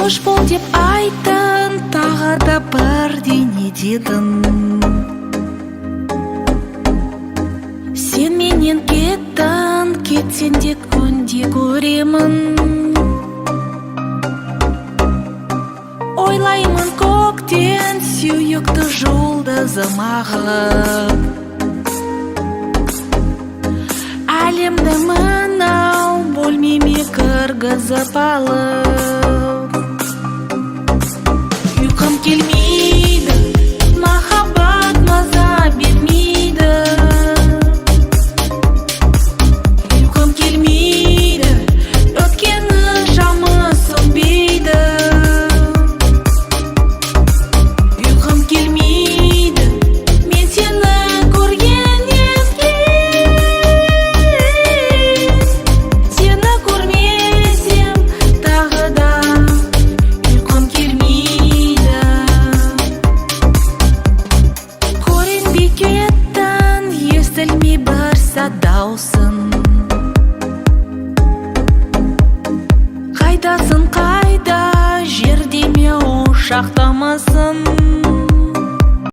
Қош бол деп айттың, тағы да бірдеңе дедің. Сен менен кеттің, кетсең де күнде көремін. Ойлаймын көктен сүйікті жұлдызым ағып. Әлемді мынау бөлмеме кіргізіп алып. Ұйқым келмейді, махаббат маза бермейді. Ұйқым келмейді, өткеннің шамы сөнбейді. Ұйқым келмейді, мен сені көргеннен кейін. Сені көрмесем тағы да ұйқым келмейді. Көрінбей кеттің, естілмей бір сәт даусың. Қайдасың, қайда, жерде ме, ошақтамысың?